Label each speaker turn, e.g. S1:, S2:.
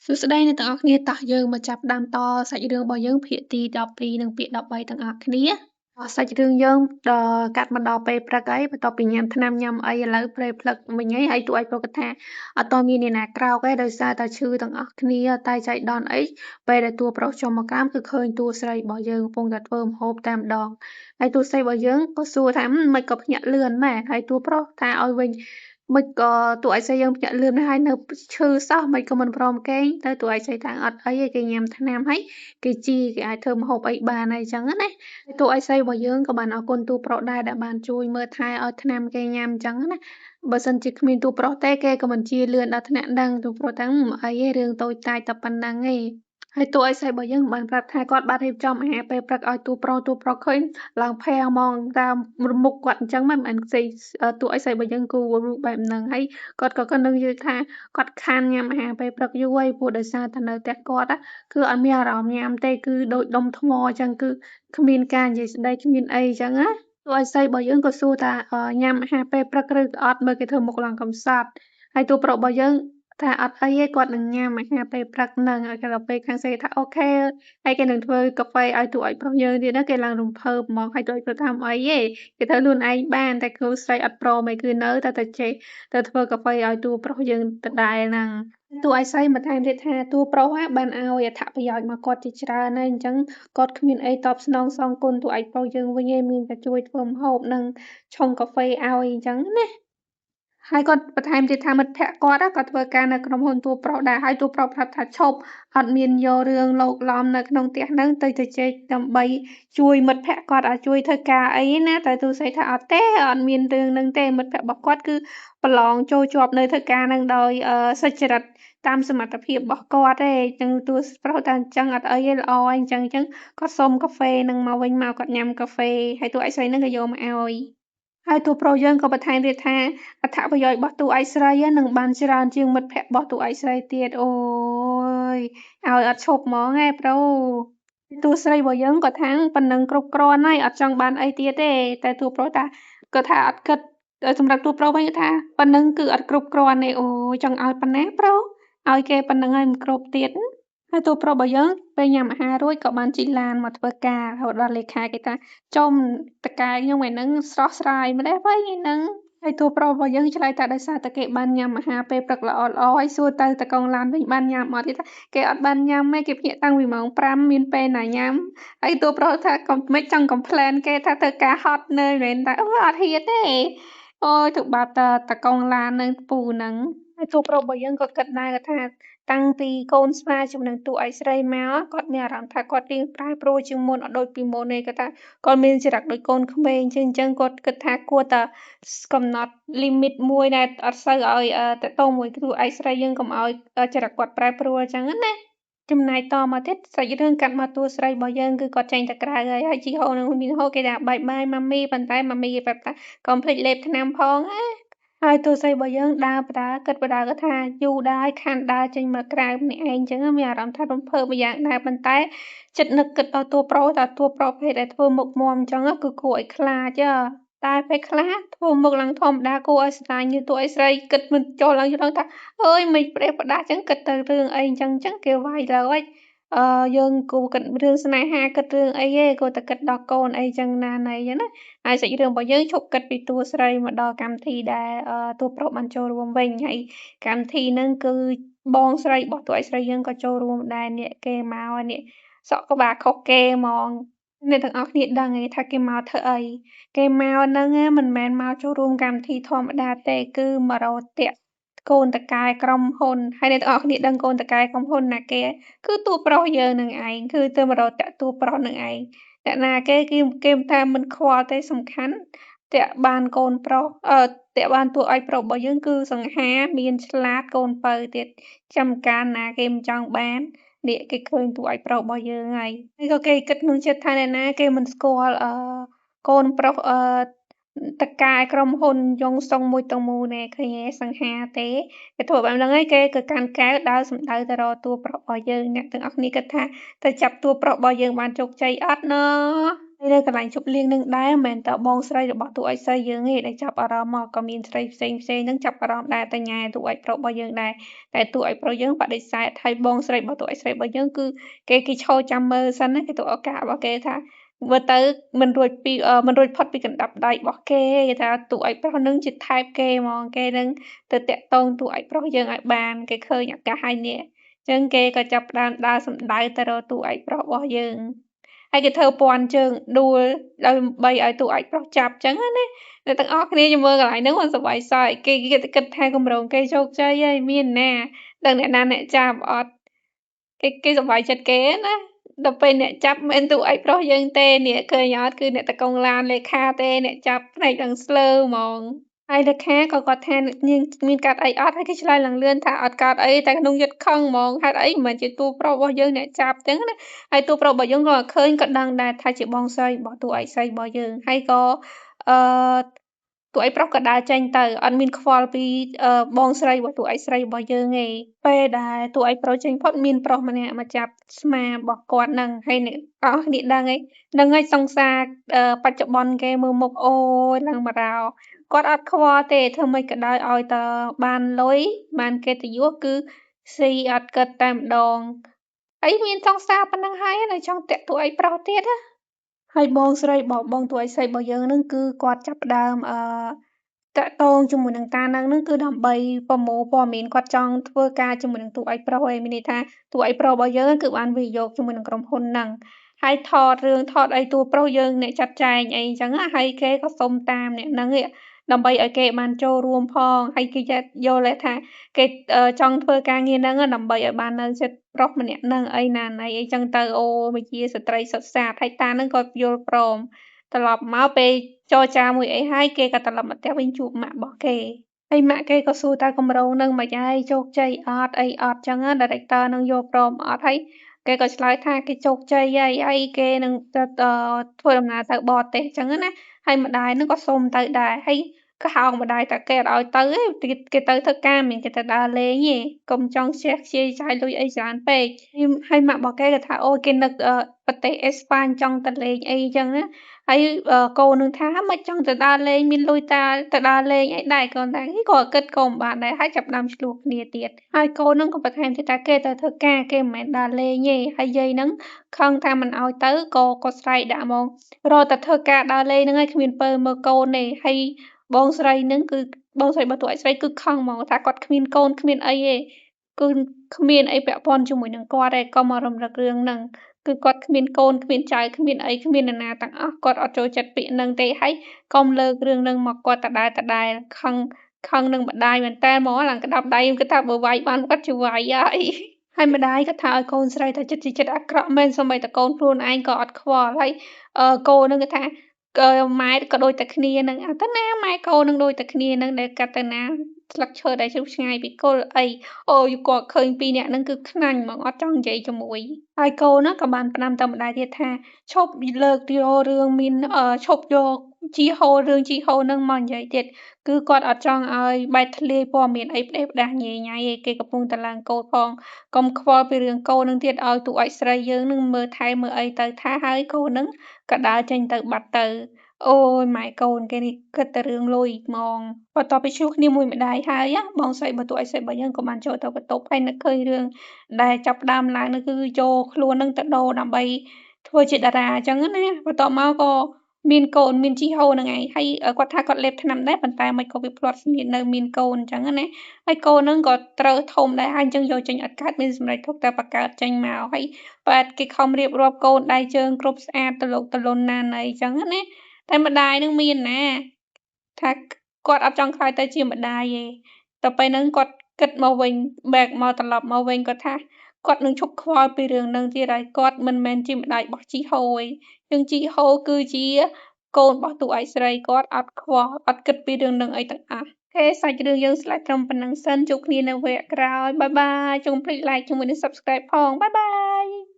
S1: សួស្តីអ្នកទាំងអស់គ្នាតោះយើងមកចាប់ផ្ដើមតសាច់រឿងរបស់យើងភាគទី12និងភាគ13ទាំងអស់គ្នាសាច់រឿងយើងដល់កាត់មកដល់ពេលព្រឹកអីបន្ទាប់ពីញ៉ាំថ្នាំញ៉ាំអីឥឡូវព្រេភ្លឹកវិញហើយហើយតួឯងប្រុសគាត់ថាអត់តមានអ្នកណាក្រោកទេដោយសារតែឈឺទាំងអស់គ្នាតែចៃដន្យអីពេលដែលតួប្រុសចុះមកក្រោមគឺឃើញតួស្រីរបស់យើងកំពុងតែធ្វើម្ហូបតែម្ដងហើយតួស្រីរបស់យើងក៏សួរថាមិនក៏ភ្ញាក់លឿនម៉ែហើយតួប្រុសថាឲ្យវិញមិនក៏តួឯងស្រីយើងភ្ញាក់លឿនណាស់ហើយនៅឈឺសោះមិនក៏មិនព្រមគេងទៅតួឯងស្រីថាអត់អីទេគេញ៉ាំថ្នាំហើយគេជីគេអាចធ្វើម្ហូបអីបានហើយអញ្ចឹងណាតួឯងស្រីរបស់យើងក៏បានអរគុណតួប្រុសដែរដែលបានជួយមើលថែឲ្យថ្នាំគេញ៉ាំអញ្ចឹងណាបើសិនជាគ្មានតួប្រុសទេគេក៏មិនជាលឿនដល់ថ្នាក់ហ្នឹងតួប្រុសទាំងអីទេរឿងតូចតាចតែប៉ុណ្្នឹងឯងហើយតួឯស្រីរបស់យើងបានប្រាប់ថាគាត់បានរៀបចំអាហារពេលព្រឹកឲ្យតួប្រុសតួប្រុសឃើញឡើងផែហ្មងតាមមុខគាត់អញ្ចឹងមិនមែនស្អីតួឯស្រីរបស់យើងគូរូបបែបហ្នឹងហើយគាត់ក៏គាត់នឹងនិយាយថាគាត់ខានញ៉ាំអាហារពេលព្រឹកយូរហើយព្រោះដោយសារតែនៅផ្ទះគាត់គឺអត់មានអារម្មណ៍ញ៉ាំទេគឺដូចដុំថ្មអញ្ចឹងគឺគ្មានការនិយាយស្ដីគ្មានអីអញ្ចឹងណាតួឯស្រីរបស់យើងក៏សួរថាញ៉ាំអាហារពេលព្រឹកឬក៏អត់មើលគេធ្វើមុខឡើងកំសត់ហើយតួប្រុសរបស់យើងថាអត់អីទេគាត់នឹងញ៉ាំអាហារពេលព្រឹកហ្នឹងហើយគេដល់ពេលខាងស្រីថាអូខេហើយគេនឹងធ្វើកាហ្វេឲ្យតួឯងប្រុសយើងទៀតណាគេឡើងរំភើបហ្មងហើយតួឯងប្រុសថាអីទេគេធ្វើខ្លួនឯងបានតែគ្រូស្រីអត់ព្រមឯងគឺនៅតែតែចេះទៅធ្វើកាហ្វេឲ្យតួប្រុសយើងដដែលហ្នឹងតួឯងស្រីមកថែមទៀតថាតួប្រុសបានឲ្យអត្ថប្រយោជន៍មកគាត់ជាច្រើនហើយអញ្ចឹងគាត់គ្មានអីតបស្នងសងគុណតួឯងប្រុសយើងវិញឯងមានតែជួយធ្វើម្ហូបនិងឆុងកាហ្វេឲ្យអញ្ចឹងណាហើយគាត់បន្ថែមទៀតថាមិត្តភក្តិគាត់ក៏ធ្វើការនៅក្រុមហ៊ុនតួប្រុសដែរហើយតួប្រុសប្រាប់ថាឈប់អត់មានយករឿងលោកឡំនៅក្នុងផ្ទះហ្នឹងទៅជជែកដើម្បីជួយមិត្តភក្តិគាត់ឲ្យជួយធ្វើការអីណាតែតួស្រីថាអត់ទេអត់មានរឿងហ្នឹងទេមិត្តភក្តិរបស់គាត់គឺប្រឡងចូលជាប់នៅធ្វើការហ្នឹងដោយសុចរិតតាមសមត្ថភាពរបស់គាត់ទេចឹងតួប្រុសតែអញ្ចឹងអត់អីទេល្អអញ្ចឹងអញ្ចឹងគាត់សុំកាហ្វេហ្នឹងមកវិញមកគាត់ញ៉ាំកាហ្វេហើយតួឯស្រីហ្នឹងក៏យកមកឲ្យហើយតួប្រុសយើងក៏បន្ថែមទៀតថាអត្ថប្រយោជន៍របស់តួឯកស្រីនឹងបានច្រើនជាងមិត្តភក្តិរបស់តួឯកស្រីទៀតអូយឲ្យអត់ឈប់ហ្មងឯងប្រូតួស្រីរបស់យើងក៏ថាប៉ុណ្ណឹងគ្រប់គ្រាន់ហើយអត់ចង់បានអីទៀតទេតែតួប្រុសថាគាត់ថាអត់គិតសម្រាប់តួប្រុសវិញគាត់ថាប៉ុណ្ណឹងគឺអត់គ្រប់គ្រាន់ទេអូយចង់ឲ្យប៉ុណ្ណាប្រុសឲ្យគេប៉ុណ្ណឹងហើយមិនគ្រប់ទៀតហើយតួប្រុសរបស់យើងពេលញ៉ាំអាហាររួចក៏បានជិះឡានមកធ្វើការរហូតដល់លេខាគេថាចំតកែខ្ញុំថ្ងៃហ្នឹងស្រស់ស្រាយម្ល៉េះវិញថ្ងៃហ្នឹងហើយតួប្រុសរបស់យើងឆ្លើយថាដោយសារតែគេបានញ៉ាំអាហារពេលព្រឹកល្អល្អហើយសួរទៅតកងឡានវិញបានញ៉ាំអត់គេថាគេអត់បានញ៉ាំទេគេភ្ញាក់តាំងពីម៉ោង5មានពេលណាញ៉ាំហើយតួប្រុសថាកុំមិនចង់ complain គេថាធ្វើការហត់នឿយមែនតែអូអត់ហ៊ានទេអូយទៅបាត់តកងឡាននឹងពូហ្នឹងហើយតួប្រុសរបស់យើងក៏គិតដែរគាត់ថាតាំងពីកូនស្វាចំណងតួឯកស្រីមកគាត់មានអារម្មណ៍ថាគាត់រៀងប្រែប្រួលជាងមុនអត់ដូចពីមុនទេគាត់ថាគាត់មានចរិតដូចកូនក្មេងជាងអញ្ចឹងគាត់គិតថាគួរតែកំណត់ limit មួយដែលអត់សូវឲ្យតកតងមួយតួឯកស្រីយើងកុំឲ្យចរិតគាត់ប្រែប្រួលអញ្ចឹងណាចំណែកតមកទៀតសាច់រឿងកាត់មកតួស្រីរបស់យើងគឺគាត់ចេញទៅក្រៅហើយហើយជីហូនឹងមីនហូគេថាបាយបាយម៉ាមីប៉ុន្តែម៉ាមីគេប្រាប់ថាកុំភ្លេចលេបថ្នាំផងណាហើយតួស្រីរបស់យើងដើរបដើគិតបដើគាត់ថាយូរដែរខានដើរចេញមកក្រៅម្នាក់ឯងអញ្ចឹងមានអារម្មណ៍ថារំភើបម្យ៉ាងដែរប៉ុន្តែចិត្តនឹកគិតដល់តួប្រុសថាតួប្រុសភេទដែលធ្វើមុខមាំអញ្ចឹងគឺគួរឲ្យខ្លាចតែពេលខ្លះធ្វើមុខឡើងធម្មតាគួរឲ្យស្រឡាញ់តួឯស្រីគិតមិនចុះឡើងឡើងថាអើយមិនប្រេះផ្ដាស់អញ្ចឹងគិតទៅរឿងអីអញ្ចឹងអញ្ចឹងគេវាយលើហើយអឺយើងគួរគិតរឿងស្នេហាគិតរឿងអីទេគួរតែគិតដល់កូនអីចឹងណាណីចឹងណាហើយសាច់រឿងរបស់យើងឈប់គិតពីតួស្រីមកដល់កម្មវិធីដែលតួប្រុសបានចូលរួមវិញហើយកម្មវិធីហ្នឹងគឺបងស្រីរបស់តួឯស្រីយើងក៏ចូលរួមដែរនេះគេមកនេះសក់ក្បាលខុសគេហ្មងអ្នកទាំងអស់គ្នាដឹងឯងថាគេមកធ្វើអីគេមកហ្នឹងមិនមែនមកចូលរួមកម្មវិធីធម្មតាទេគឺមករកតាក់កូនតកែក្រុមហ៊ុនហើយអ្នកទាំងអស់គ្នាដឹងកូនតកែក្រុមហ៊ុនណាគេគឺតួប្រុសយើងនឹងឯងគឺទៅមករកតាក់តួប្រុសនឹងឯងអ្នកណាគេគេគេថាមិនខ្វល់ទេសំខាន់តាក់បានកូនប្រុសអឺតាក់បានតួឯកប្រុសរបស់យើងគឺសង្ហាមានឆ្លាតកូនពៅទៀតចាំកាលណាគេមិនចង់បាននេះគេឃើញតួឯកប្រុសរបស់យើងហើយហើយក៏គេគិតក្នុងចិត្តថាអ្នកណាគេមិនស្គាល់អឺកូនប្រុសអឺតកែក្រុមហ៊ុនយ៉ុងសុងមួយទាំងមូលណែឃើញទេសង្ហាទេគេធ្វើបែបហ្នឹងហើយគេក៏កាន់កែវដើរសំដៅទៅរកតួប្រុសរបស់យើងអ្នកទាំងអស់គ្នាគិតថាទៅចាប់តួប្រុសរបស់យើងបានជោគជ័យអត់ណ នៅកន្លែងជប់លៀងនឹងដែរមិនមែនតែបងស្រីរបស់តួឯកស្រីយើងទេដែលចាប់អារម្មណ៍មកក៏មានស្រីផ្សេងផ្សេងនឹងចាប់អារម្មណ៍ដែរតែញ៉ែតួឯកប្រុសរបស់យើងដែរតែតួឯកប្រុសយើងបដិសេធហើយបងស្រីរបស់តួឯកស្រីរបស់យើងគឺគេឈរចាំមើលសិនណាគេទុកឱកាសរបស់គេថាមើលទៅមិនរួចពីមិនរួចផុតពីកណ្ដាប់ដៃរបស់គេគេថាតួឯកប្រុសនឹងជាថែបគេហ្មងគេនឹងទៅតាក់ទងតួឯកប្រុសយើងឲ្យបានគេឃើញឱកាសហើយនេះចឹងគេក៏ចាប់ផ្ដើមដើរសម្ដៅទៅរកតួឯកប្រុសរបស់យើងហើយគេធ្វើពន់ជើងដួលដើម្បីឲ្យតួឯកប្រុសចាប់ចឹងណាអ្នកទាំងអស់គ្នាខ្ញុំមើលកន្លែងហ្នឹងមិនសប្បាយសើចគេគិតថាកម្រងគេជោគជ័យហើយមានណាដឹងអ្នកណាអ្នកចាប់អត់គេសប្បាយចិត្តគេណាដល់ពេលអ្នកចាប់មិនតួឯកប្រុសយើងទេនេះឃើញអត់គឺអ្នកតកងឡានលេខាទេអ្នកចាប់ភ្នែកឡើងស្លើហ្មងហើយលេខាក៏គាត់ថានាងមានកាត់អីអត់ហើយគេឆ្លើយឡើងលឿនថាអត់កាត់អីតែក្នុងយឹតខឹងហ្មងហេតុអីមិនមែនជាតួប្រុសរបស់យើងអ្នកចាប់ចឹងណាហើយតួប្រុសរបស់យើងក៏ឃើញក៏ដឹងដែរថាជាបងស្រីរបស់តួឯកស្រីរបស់យើងហើយក៏អឺតួឯកប្រុសក៏ដើរចេញទៅអត់មានខ្វល់ពីបងស្រីរបស់តួឯកស្រីរបស់យើងទេពេលដែលតួឯកប្រុសចេញផុតមានប្រុសម្នាក់មកចាប់ស្មារបស់គាត់ហ្នឹងហើយអ្នកអស់គ្នាដឹងឯហ្នឹងហើយសង្សារបច្ចុប្បន្នគេមើលមុខអូយឡើងមករោគាត់អត់ខ្វល់ទេធ្វើម៉េចក៏ដោយឲ្យតបានលុយបានកិត្តិយសគឺស៊ីអត់គិតតែម្ដងហើយមានសង្សារប៉ុណ្ណឹងហើយនៅចង់តាក់តួឯកប្រុសទៀតណាហើយបងស្រីបងតួឯកស្រីរបស់យើងហ្នឹងគឺគាត់ចាប់ផ្ដើមតាក់ទងជាមួយនឹងតានឹងហ្នឹងគឺដើម្បីប្រមូលព័ត៌មានគាត់ចង់ធ្វើការជាមួយនឹងតួឯកប្រុសឯងមានន័យថាតួឯកប្រុសរបស់យើងគឺបានវិនិយោគជាមួយនឹងក្រុមហ៊ុនហ្នឹងហើយថតរឿងថតអីតួប្រុសយើងអ្នកចាត់ចែងអីអញ្ចឹងហើយគេក៏សុំតាមអ្នកហ្នឹងឯងដើម្បីឲ្យគេបានចូលរួមផងហើយគេយល់ថាគេចង់ធ្វើការងារហ្នឹងដើម្បីឲ្យបាននៅចិត្តប្រុសម្នាក់ហ្នឹងអីណាណីអីចឹងទៅអូមកជាស្ត្រីសុទ្ធសាធហើយតាហ្នឹងក៏យល់ព្រមត្រឡប់មកពេលចរចាមួយអីហើយគេក៏ត្រឡប់មកផ្ទះវិញជួបម៉ាក់របស់គេហើយម៉ាក់គេក៏សួរតើកម្រងនឹងមិនហើយជោគជ័យអត់អីអត់ចឹងណា director នឹងយល់ព្រមអត់ហើយគេក៏ឆ្លើយថាគេជោគជ័យហើយហើយគេនឹងទៅធ្វើដំណើរទៅបរទេសចឹងណាហើយម្ដាយនឹងក៏សុំទៅដែរហើយក៏ហៅម្ដាយតែគេអត់ឲ្យទៅទេគេទៅធ្វើការមិនគេទៅដើរលេងទេកុំចង់ខ្ជះខ្ជាយចាយលុយអីច្រើនពេកហើយម៉ាក់របស់គេក៏ថាអូគេនឹកប្រទេសអេស្ប៉ាញចង់ទៅលេងអីចឹងណាហើយកូននឹងថាមិនចង់ទៅដើរលេងមានលុយតាទៅដើរលេងអីដែរកូនតែក៏គិតក៏មិនបានដែរហើយចាប់ដើមឆ្លោះគ្នាទៀតហើយកូននឹងក៏បន្ថែមទៀតថាគេទៅធ្វើការគេមិនមែនដើរលេងទេហើយយាយនឹងខឹងថាមិនឲ្យទៅក៏ស្រែកដាក់ហ្មងរត់តែធ្វើការដើរលេងហ្នឹងហើយគ្មានពើមើលកូនទេហើយបងស្រីនឹងគឺបងស្រីរបស់តួឯកស្រីគឺខឹងហ្មងថាគាត់គ្មានកូនគ្មានអីទេគឺគ្មានអីពាក់ព័ន្ធជាមួយនឹងគាត់ទេក៏មករំលឹករឿងហ្នឹងគឺគាត់គ្មានកូនគ្មានចៅគ្មានអីគ្មាននរណាទាំងអស់គាត់អត់ចូលចិត្តពាក្យហ្នឹងទេហើយកុំលើករឿងហ្នឹងមកគាត់ដដែលខឹងនឹងម្ដាយមែនតើហ្មងឡើងក្តាប់ដៃគាត់ថាបើវាយបានគាត់ជាវាយហើយហើយម្ដាយក៏ថាឲ្យកូនស្រីថាចិត្តជាចិត្តអាក្រក់មែនសូម្បីតែកូនខ្លួនឯងក៏អត់ខ្វល់ហើយកូនហ្នឹងគេថាម៉ែក៏ដូចតែគ្នានឹងអត់ទៅណាម៉ែកូននឹងដូចតែគ្នានឹងដែលកាត់ទៅណាស្លឹកឈើដែលជ្រុះឆ្ងាយពីគល់អីអូយគាត់ឃើញពីរនាក់ហ្នឹងគឺខ្នាញ់ហ្មងអត់ចង់និយាយជាមួយហើយកូនក៏បានផ្ដាំទៅម្ដាយទៀតថាឈប់លើកយករឿងមានឈប់យកជីហោរឿងជីហោនឹងមកនិយាយទៀតគឺគាត់អត់ចង់ឲ្យបែកធ្លាយព័ត៌មានអីផ្ដេសផ្ដាសញ៉ៃញ៉ៃឯងគេកំពុងតែឡើងកូនផងកុំខ្វល់ពីរឿងកូននឹងទៀតឲ្យតួឯកស្រីយើងនឹងមើលថែមើលអីទៅថាហើយកូននឹងក៏ដើរចេញទៅបាត់ទៅអូយម៉ែកូនគេនេះគិតតែរឿងលុយហ្មងបន្ទាប់ពីជួបគ្នាមួយម្ដាយហើយបងស្រីបើតួឯកស្រីរបស់យើងក៏បានចូលទៅបន្ទប់ហើយនឹកឃើញរឿងដែលចាប់ផ្ដើមឡើងនោះគឺចូលខ្លួននឹងទៅដូរដើម្បីធ្វើជាតារាអញ្ចឹងណាបន្ទាប់មកក៏មានកូនមានជីហោហ្នឹងឯងហើយគាត់ថាគាត់លេបថ្នាំដែរប៉ុន្តែមិនក៏វាផ្លាត់ស្នៀតនៅមានកូនអញ្ចឹងណាហើយកូនហ្នឹងក៏ត្រូវធំដែរហើយអញ្ចឹងយកចេញអត់កើតមានសម្រេចទុកតែបង្កើតចេញមកហើយបាទគេខំរៀបរាប់កូនដៃជើងគ្រប់ស្អាតតលុកតលុនណាណីអញ្ចឹងណាតែម្ដាយនឹងមានណាថាគាត់អត់ចង់ខ្លាចទៅជាម្ដាយទេដល់ពេលហ្នឹងគាត់គិតមកវិញបែកមកត្រឡប់មកវិញគាត់ថាគាត់នឹងឈប់ខ្វល់ពីរឿងហ្នឹងទៀតហើយគាត់មិនមែនជាម្ដាយរបស់ជីហោទេជាងជីហោគឺជាកូនរបស់តួឯកស្រីគាត់អត់ខ្វល់អត់គិតពីរឿងហ្នឹងអីទាំងអស់គេសាច់រឿងយើងស្លេចត្រឹមប៉ុណ្្នឹងសិនជួបគ្នានៅវគ្គក្រោយបាយបាយចុងភ្លេច like ជាមួយនឹង subscribe ផងបាយបាយ។